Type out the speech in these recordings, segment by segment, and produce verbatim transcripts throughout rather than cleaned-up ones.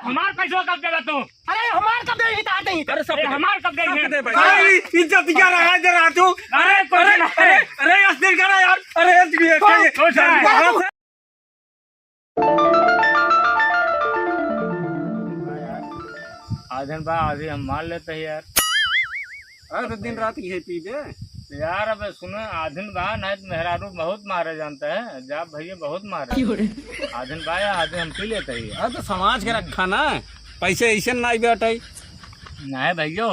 हमार पैसवा कब देबा तू? अरे हमार कब देबा? अरे सब अरे दे। हमार कब देबा? सब दे भाई। अरे इज्जत क्या रहा है इधर राजू? अरे कुछ अरे नहीं। अरे अरे अस्थिर करा यार। अरे ये कौन? कौन सा है? बाहर से आधन बा, आधे हम मान लेते हैं यार। अरे तो दिन रात यही पीबे। यार अब सुनो, आधन बा, नहीं तो मेहरारू बहुत मारे जानते हैं, जा भैया बहुत मारे। क्यों रे? आधन बा या आधे हम पी लेते हैं यार। अरे तो समाज के रखा ना, पैसे ऐसे ना बैठे। नहीं भैया,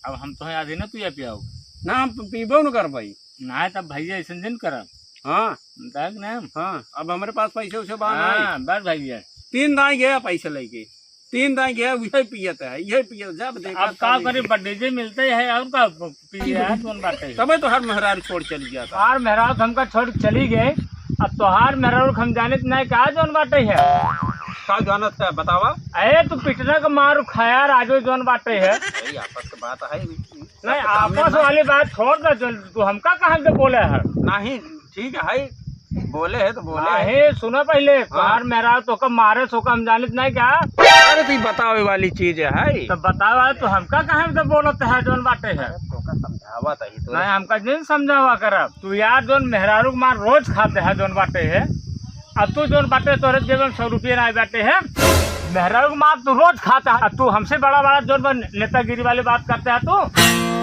अब हम तो आधे ना पिया पियाओ। ना हम पीबो न कर भाई। नहीं तब भैया ऐसे दिन कर। हाँ। देख ना। हाँ, अब हमारे पास पैसे उसे बा ना। हाँ, बस भैया। तीन दाई गया पैसे लेके। तीन दाई गया, यही पियत है, यही पियत, जब देखा अब का तब करी, यही। बड्डी जी मिलते हैं, और का प-, पिए है, कौन बात है? तबे तो हर मेहरारू छोड़ चली गया था। तोहार मेहरारू हमका छोड़ चली गए, अब तोहार मेहरारू हम जानित नहीं का जौन बाटे है। का जानत है, बतावा। अरे तू पिटना का मार खाया राजू जौन बाटे है। यही आपस की बात है। नहीं, आपस वाली बात छोड़ दे, जो तू हमका कहाँ से बोले है? नहीं, ठीक है, बोले है तो बोले है। नहीं, सुना पहले, हाँ। तोहार मेहरारू तोका मारे सो का हम जानित नहीं क्या? अरे, तो ये बतावे वाली चीज है। तो बतावा, तू हमका कहाँ से बोलत है, जौन बाटे है? तोका समझावा था ये तो। नहीं, हमका जिन समझावा करब। तू यार, जौन मेहरारू के मार रोज खाते है, जौन बाटे है, अब तू जौन बाटे तोरे जेब में सौ रुपये ना बाटे है, मेहरारू के मार तू रोज खाता है। अब तू हमसे बड़ा बड़ा जौन बन-, नेतागिरी वाली बात करते है तू,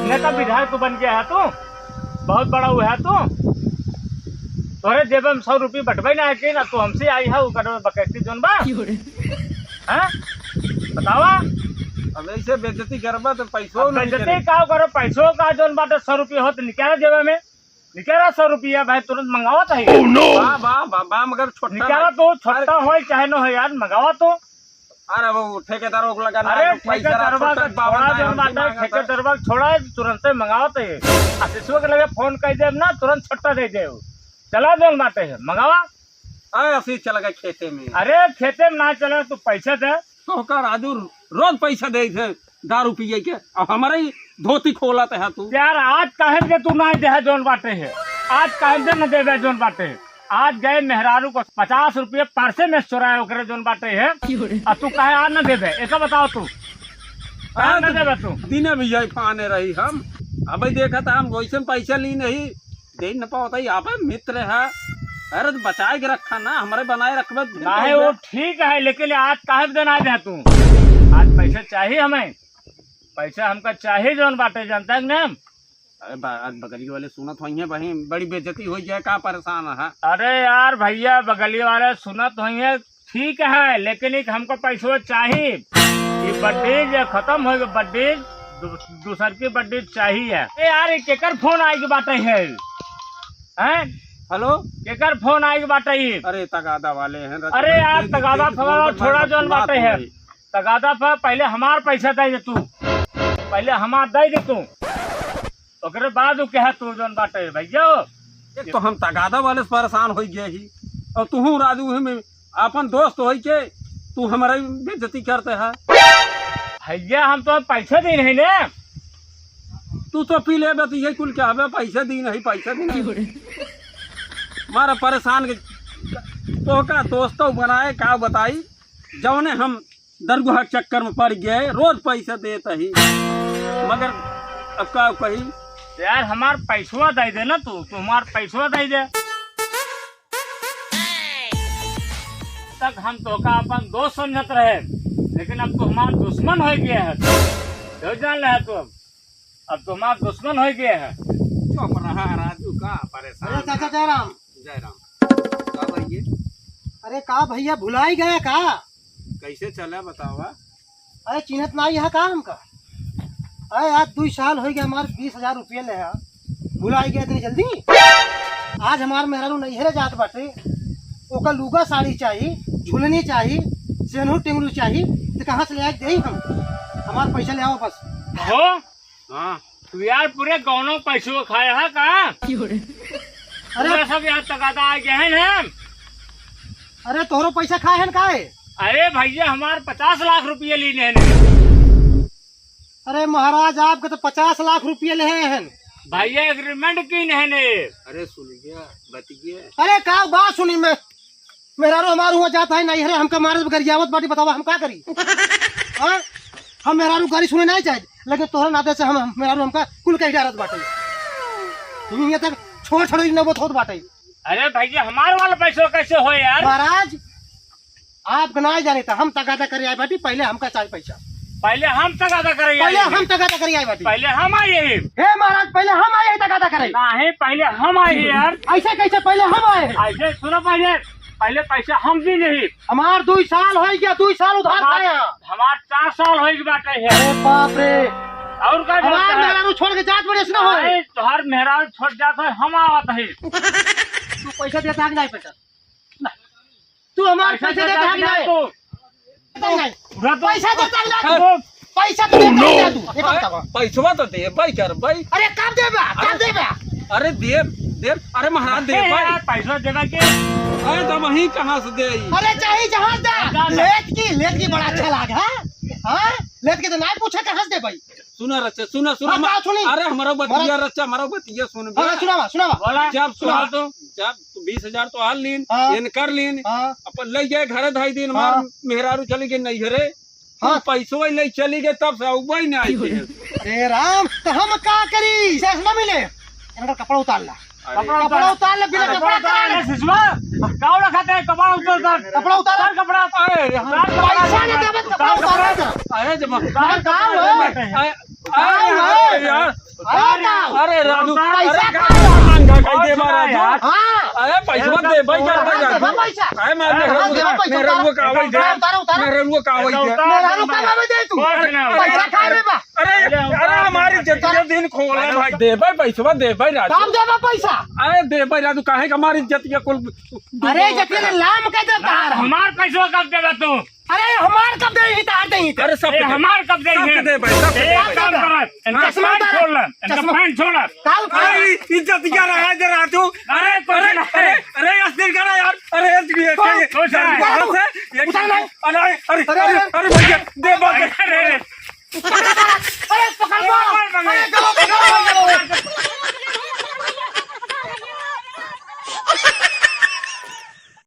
नेता विधायक तू बन गया है तू, बहुत बड़ा हुआ है तू। तोरे जेब में सौ रुपये बटबे ना है कि ना तू हमसे आई है, ओकर बकैती जौन बा। क्यों रे? हैं? बतावा। अब ऐसे बेइज्जती करबा तो पैसो अब नहीं बेइज्जती निकले। का करो, पैसो का जौन बाटे सौ रुपये होत निकाला जेब में। निकाला सौ रुपया भाई, तुरंत मंगावा तो है। Oh no! बा, बा, बा, बा, मगर छोटा निकाला ना। तो, छोटा अरे। हो चाहे न हो यार, मंगावा तो। अरे वो ठेकेदार को लगा ना, अरे पैसा रहा, ठेकेदारवा छोटा का बाबा छोड़ा, ना, जौन हम बाटे, मांगा था। ठेकेदारवा का छोड़ा, तुरंते मंगावा तो है। आशीषवा के लगे फोन कर दे ना, तुरंत छट्टा दे दे। चला जौन बाटे है, मंगावा। अरे आशीष चला गया खेते में। अरे खेते में ना चला, तू पैसा दे। तो का राजू रोज पैसा दे थे। दारू पिए के, अब हमारे ही धोती खोलत है तू। यार, आज काहे के तू ना देहे जौन बाटे है, आज काहे दे न देबे जौन बाटे है। आज गए मेहरारू को पचास रुपये पर्से में चुराए ओकरे जौन बाटे है, क्यों रे? अब तू काहे आज न देबे, ऐसा बताओ तू, काहे आज न देबे तू? दिने भी यही फाने रही हम, अब देखा था हम वैसे में पैसा ली नहीं, दे न पावत है, आप मित्र है। अरे तो बचाए के रखा ना, हमारे बनाए रखबे, फिर नाहे, कइबे। वो ठीक है, लेकिन आज काहे के दिन आ जाए तू? आज पैसे चाहिए हमें, पैसे हमका चाहिए जौन बाटे, जानता है कि नहीं? अरे बा-, आज बगली वाले सुनत होइहैं, बड़ी, बड़ी बेइज्जती होइ जाए, का परेशान है? अरे यार भैया, बगली वाले सुनत होइहैं, ठीक है, लेकिन एक हमको पैसवा चाही। ये बड्डीज खत्म होइ गए, बड्डीज दू-, दूसर की बड्डीज चाही है। ए यार, ये केकर फोन आइ के बाटे है? हैं? हेलो? केकर फोन आइ के बाटे ये? अरे, तगादा वाले हैं, अरे यार, तगादा फगादा छोड़ा जौन बाटे है। तगादा पर पहले हमार पैसा दे दे तू, पहले हमार दे दे तू, ओकरे बाद उ कहे तू जौन बाटे भैया। एक तो हम तगादा वाले से परेशान होइ गए ही, और तू राजू ही में अपन दोस्त होइ के तू हमारा बेइज्जती करते है। भैया हम तो पैसा दे नहीं ने। तू तो पी लेबे तो ये कुल क्या हबे, पैसा दी नहीं, पैसा दी नहीं। मारा परेशान के तोहका दोस्तों बनाए का बताई, जौने हम दरगुहा के चक्कर में पड़ गए, रोज पैसा देत ही, मगर अब का कही। यार हमार पैसवा दे दे ना तू, तू हमार पैसवा दे दे। तक हम तोका अपन दोस्त समझत रहे, लेकिन अब तू हमार दुश्मन होइ गया है। तो जान ले तू अब, अब तू हमार दुश्मन होइ गया है। चुप रहा राजू, का परेशान अरे चाचा है? जयराम। जयराम। का भैया? अरे का भैया, भुलाई गया का? कैसे चला बतावा? अरे चिन्हत नाहीं है का हमका? अरे आज दुइ साल होइ गया, हमार बीस हजार रुपया ले है, भुलाई गया इतनी जल्दी? आज हमार मेहरारू नैहरे जात बाटे, ओका लुगा साड़ी चाही, झुलनी चाही, सेनहू टेंगरू चाही, तो कहाँ से ले आइ देई हम? हमार पैसा ले आवा बस। हो? हाँ। तू यार पूरे गाँव पैसो खाए है का? अरे पूरा सब यार तगादा आ गए हैं ना। अरे तोहरो पैसा खाए हैं का? अरे भैया हमार पचास लाख रुपये लीने हैं। अरे महाराज आपके तो पचास लाख रुपये ले हैं। भैया एग्रीमेंट कीन है ने। अरे सुन गया, बच गया। अरे का बात सुनी मैं? मेहरारू हमार हुआ जात है, नैहरे हमका मारे गरियावत बाटी, बतावा हम का करी? हाँ? हम मेहरारू गारी सुने नाहीं चाहे, लेकिन तोहरा नाते से हम, हम मेहरारू हमका कुल कही डारत बाटे। तू यहाँ तक छोड़ छोड़ नौबत होत बाटे। अरे भैया, हमार वाला पैसा कैसे हो यार? महाराज, आपका नाहीं जाने था, हम तगादा करे आए बाटी, पहले हमका चाहे पैसा। पहले हम तगादा करे पहले आए। हम तगादा करे आए बाटी। पहले हम आए ही। हे महाराज, पहले हम आए ही तगादा करे। नहीं, पहले हम आए ही यार। ऐसे कैसे पहले हम आए हैं? ऐसे सुनो पहले, पहले पैसा हम दी नहीं। हमार दुई साल होइ गया, दुई साल उधार हमार, खाया। हमार चार साल होइ गया बाटे है। अरे बाप रे। और का हमार करता है? मेहरारू छोड़ के जात बड़े ऐसे ना होए। नहीं, तोहार मेहरारू छोड़ जात है, हम आवत है। तू पैसा देता है कि नहीं पैसा? तू हमार पैसा पैसा देता देता है कि नहीं? तू। देता है कि नहीं? उठा तो। पैसा देता है कि नहीं? तो। पैसा तो देता है कि नहीं तू? ये बात बतावा। पैसवा तो दे भाई, कर भाई। अरे कब देबा? कब अरे, देबा? अरे दे, दे, अरे महाराज दे अरे भाई। यार, पैसा देना के? अरे तो वहीं कहाँ से दे? अरे चाहे जहाँ से दे। जा, जा। लेत की, लेत की बड़ा अच्छा लाग, हाँ? हाँ? लेत की तो नहीं पूछे कहाँ से दे भाई? सुना रचा, सुना, सुना, हाँ, हम-, का सुनी? अरे, हमारा बतिया हमारा रचा, हमारा बतिया सुन बे। हाँ, सुनावा, सुनावा। बोला, जब सुनावा। सुना तो, जब तू बीस हजार तो हाल लीन, हाँ। एन कर लीन, हाँ। अपन ले गए घरे धाई दिन, हमार हाँ। मेहरारू चली गई नैहरे, हाँ। तू पैसो ले चली गए, तब से अउबे ही नहीं आई थे। अरे राम, तो हम का करी? शेष न मिले, इनका कपड़ा उतार ला। अरे। कपड़ा उतार ले, बिना कपड़ा उतार ले। ए, सिसवा, का उड़ा खाते हैं? कपड़ा उतार, उतार। कपड़ा उतार। उतार कपड़ा। अरे, हम उतार कपड़ा। पैसा नहीं देबे तो कपड़ा उतार। अरे, जब उतार कपड़ा। अरे, अरे, अरे, यार। अरे, का? अरे, राजू, पैसा अरे, का? महंगा कह दे बा, राजू। हाँ। अरे, पैसा दे, भाई, क्या पैसा? पैसा। अरे, मैं हाँ, मेहरारू, देबा पैसा, मेहरारू उतार। का आवई दे। उतार, उतार। मेहरारू का आवई दे। उतार, मेहरारू का आवई दे तू। कुछ ना। पैसा खा ले बा। अरे, अरे, हमारी इज्जत के दिन खोला भाई, देबे पैसवा, देबे राजू। काम देबे पैसा। अरे, देबे राजू, काहे का हमारी इज्जत के कुल अरे, इज्जत के लाम के देता है। हमार पैसवा कब देबे तू? अरे, हमार कब दे ही तार दे ही। अरे, सब ए, दे। हमार कब दे सब ही? दे भाई, सब दे। एक काम करो, इनका चश्मा पैंट उतारा। छोड़ ले, इनका चश्मा। पैंट छोड़ा। काल अरे, इ-, इज्जत क्या रहा है इधर राजू? अरे, कुछ अरे, नहीं। अरे, अरे, अस्थिर करा यार। अरे, ये, ये, कौन? ये, कौन सा है? ये, उतार ले। अरे, अरे, अरे, अरे, अरे, भैया, दे बात। अरे, अरे।